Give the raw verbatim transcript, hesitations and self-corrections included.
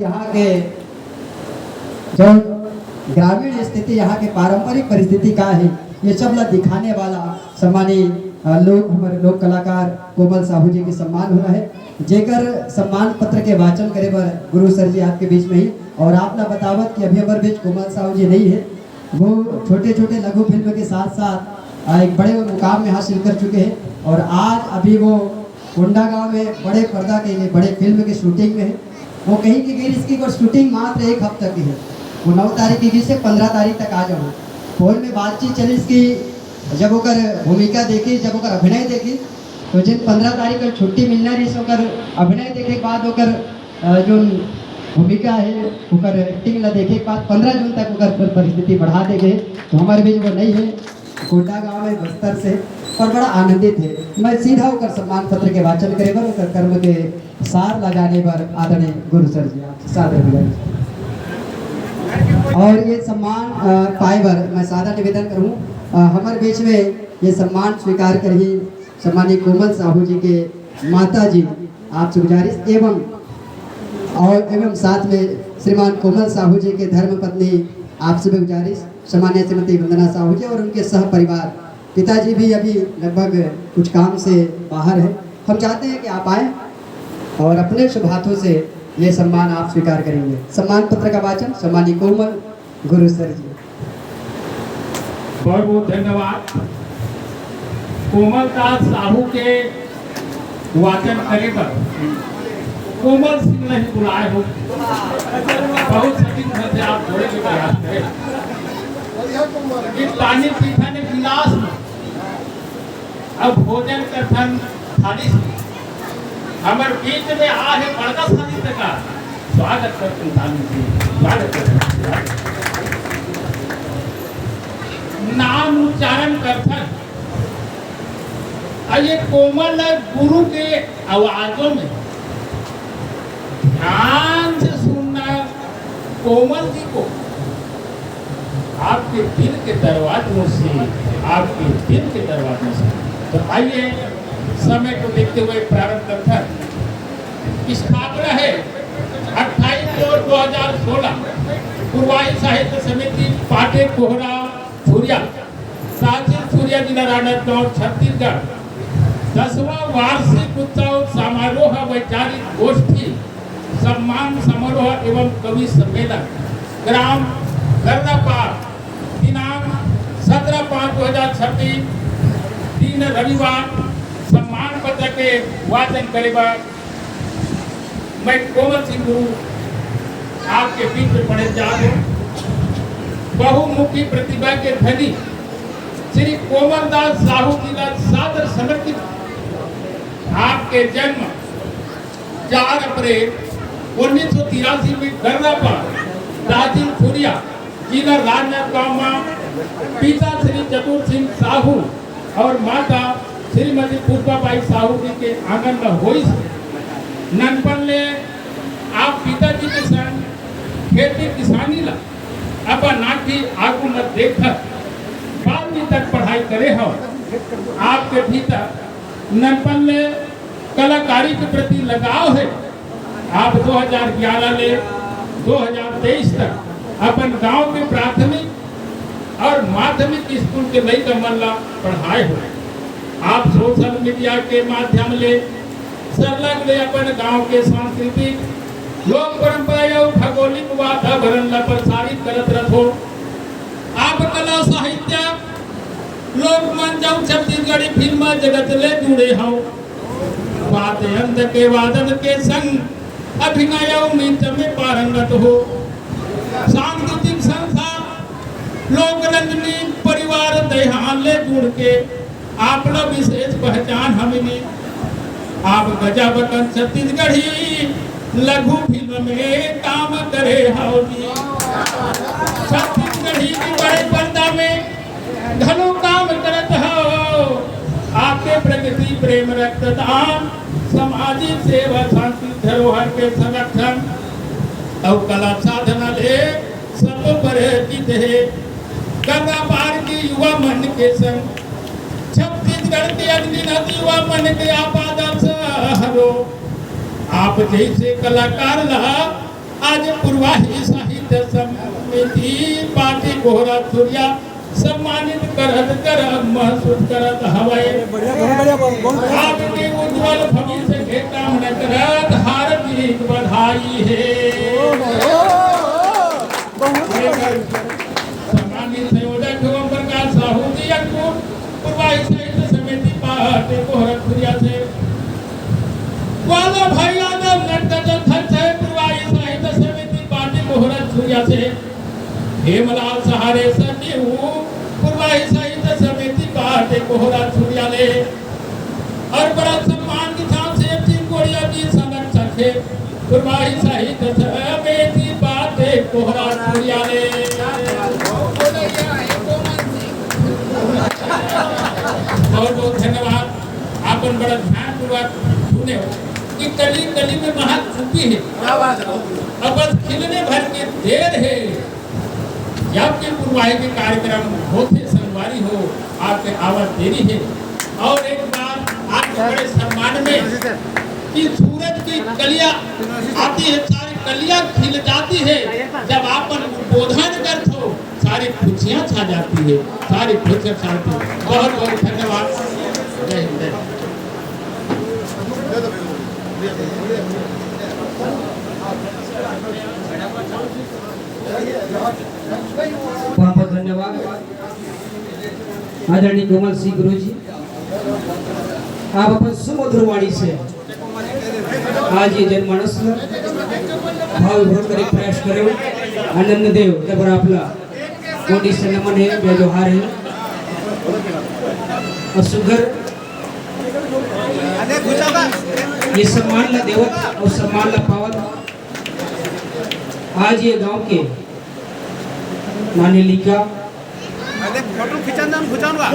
यहाँ के जो ग्रामीण स्थिति, यहाँ के पारंपरिक परिस्थिति का है, ये सब ला दिखाने वाला सम्मानी, अ, लोग, हमारे लोक कलाकार कोमल साहू जी के सम्मान होना है, जेकर सम्मान पत्र के वाचन करे बर गुरु सर जी आपके बीच में ही। और आप ला बतावत कि अभी हमारे बीच कोमल साहू जी नहीं है, वो छोटे छोटे लघु फिल्म के साथ साथ, अ, एक बड़े मुकाम में हासिल कर चुके हैं और आज अभी वो कोंडागांव में बड़े पर्दा के लिए बड़े फिल्म के शूटिंग में है। वो कहीं की गई इसकी और शूटिंग मात्र एक हफ्ता की है। वो नौ तारीख की गई से पन्द्रह तारीख तक आ जाओ। फोन में बातचीत चली इसकी, जब ओकर भूमिका देखी, जब ओकर अभिनय देखी, तो जिन पन्द्रह तारीख का छुट्टी मिलना रही, ओकर अभिनय देखे के बाद ओकर, अ, जो भूमिका है, ओकर एक्टिंग ला देखे के बाद पन्द्रह जून तक ओकर पर-, परिस्थिति बढ़ा दे गए। तो हमारे बीच वो नहीं है, कोंडागांव है बस्तर से, और बड़ा आनंदित है। मैं सीधा ओकर सम्मान पत्र के वाचन करे बर, ओकर कर्म के सार ला जाने बर आदरणीय गुरु सर जी आप सादर विनय। और ये सम्मान, अ, पाए बर मैं सादर निवेदन करूँ, अ, हमारे बीच में ये सम्मान स्वीकार करही सम्मानित कोमल साहू जी के माता जी, आपसे गुजारिश एवं और एवं साथ में श्रीमान कोमल साहू जी के धर्म पत्नी, आपसे भी गुजारिश, सम्मानित श्रीमती वंदना साहू जी और उनके सह परिवार। पिताजी भी अभी लगभग कुछ काम से बाहर है। हम चाहते हैं कि आप आए और अपने शुभ हाथों से ये सम्मान आप स्वीकार करेंगे। सम्मान पत्र का वाचन सम्मानित कोमल गुरु सर जी। बहुत बहुत धन्यवाद। कोमल दास साहू के वाचन करे बर कोमल सिंह नहीं बुलाए हो, बहुत सचिन से आप जोड़े के प्रयास करें। कि पानी पीठा ने गिलास में अब भोजन करथन थाली से। हमर बीच में आ है बड़का साहित्यकार, स्वागत करथन थाली से, स्वागत करथन। नाम उच्चारण करथन, और ये कोमल गुरु के आवाजों में ध्यान से सुनना, कोमल जी को आपके दिल के दरवाजों से, आपके दिल के दरवाजों से। तो आइए, समय को देखते हुए प्रारंभ करता है। स्थापना है अट्ठाईस दो दो हज़ार सोलह, पूर्वाही साहित्य समिति, पाटे कोहरा, छुरिया, तहसील छुरिया, जिला राजनांदगांव, छत्तीसगढ़। दसवां वार्षिक उत्सव समारोह, वैचारिक गोष्ठी, सम्मान समारोह एवं कवि सम्मेलन, ग्राम गर्रापार, दिनांक सत्रह पाँच दो हज़ार छब्बीस, दिन रविवार। सम्मान पत्र के वाचन करे बर मैं कोमल सिंह गुरु आपके बीच में पढ़े जा रहे। बहुमुखी प्रतिभा के धनी श्री कोमल दास साहू जी का सादर समर्पित आपके जन्म चार अप्रैल उन्नीस सौ तिरासी में गर्रापार, तहसील छुरिया, जिला राजनांदगांव में पिता श्री चतुर सिंह साहू और माता श्रीमती पुष्पाबाई साहू जी के आंगन में होइस। ननपन ले आप पिताजी के संग खेती किसानी ला अपन आँखी आगू में देखत बारहवीं तक पढ़ाई करे हव। आपके भीतर ननपन ले कलाकारी के प्रति लगाव है। आप दो हज़ार ग्यारह ले दो हज़ार तेईस तक अपन गांव के प्राथमिक और माध्यमिक स्कूल के लइका मन ला पढ़ाए हो। आप सोशल मीडिया के माध्यम ले सरलग ले अपन गांव के सांस्कृतिक लोक परंपरा अउ भौगोलिक वातावरण ला प्रसारित करत रथो। आप कला साहित्य लोकमंच अउ छत्तीसगढ़ी फिल्म जगत ले जुड़े हव। वाद्य यंत्र के वादन के संग अभिनय अउ नृत्य में पारंगत हो। सांस्कृतिक संस्था लोक रंजनी परिवार दहिहान ले जुड़ के आपला विशेष पहचान हमिनी। आप गजब कन छत्तीसगढ़ी लघु फिल्म में काम करे हव जी। छत्तीसगढ़ी के बड़े पर्दा में घलो काम करत हव। आपके प्रकृति प्रेम रक्तदान, सामाजिक सेवा, सांस्कृतिक धरोहर के संरक्षण अउ कला साधना ले सतो परिचित हे। गर्रापार के युवा मन के संग छत्तीसगढ़ के अनगिनत युवा मन के आप आदर्श हरो। आप जइसे कलाकार ला आज पुरवाही साहित्य समिति पार्टी कोहरा छुरिया सम्मानित करत करब महसूस करत हवय। बढ़िया, बहुत बढ़िया, बहुत बढ़िया। आपके उज्जवल भविष्य के कामना करत हार्दिक बधाई हे। बहुत बढ़िया। सम्मानित संयोजक एवं प्रकाश साहू जी अंकुर, पुरवाही साहित्य समिति पार्टी कोहरा छुरिया से। वाला भाई यादव नटकट अध्यक्ष है पुरवाही साहित्य समिति पार्टी कोहरा छुरिया से। हेमलाल सहारे सचिव पुरवाही साहित्य समिति पार्टी कोहरा छुरिया ले। और बड़ा सम्मान के साथ सेठ सिंह कोड़िया जी संरक्षक है पुरवाही साहित्य समिति पार्टी कोहरा छुरिया ले। बहुत बहुत धन्यवाद। आपन बड़ा ध्यानपूर्वक सुने हो कि कली कली में महक छुपी है। क्या बात है? अब बस खिलने भर की देर है। जब भी पुरवाही के कार्यक्रम होथे संगवारी हो, आपके आवत देरी है। और एक बार आपके बड़े सम्मान में कि सूरज की कलियां आती है, सारी कलियां खिल जाती है। जब आप उद्बोधन करते हो, सारी खुशियां छा जाती है, सारी खुशियां छा जाती है। बहुत बहुत धन्यवाद। जय हिंद, जय हिंद। बहुत बहुत धन्यवाद आदरणीय कोमल सिंह गुरु जी, आप अपन सुमधुर वाणी से आज ये जनमानस ला भाव विभोर करे प्रयास करे। आनंद देव जबर आपला कोटि से नमन है, जय जोहार है। और सुघर ये सम्मान ला देवत और सम्मान ला पावत आज ये गांव के नाने लिखा अरे फोटो खिंचा ना, खिंचा ना।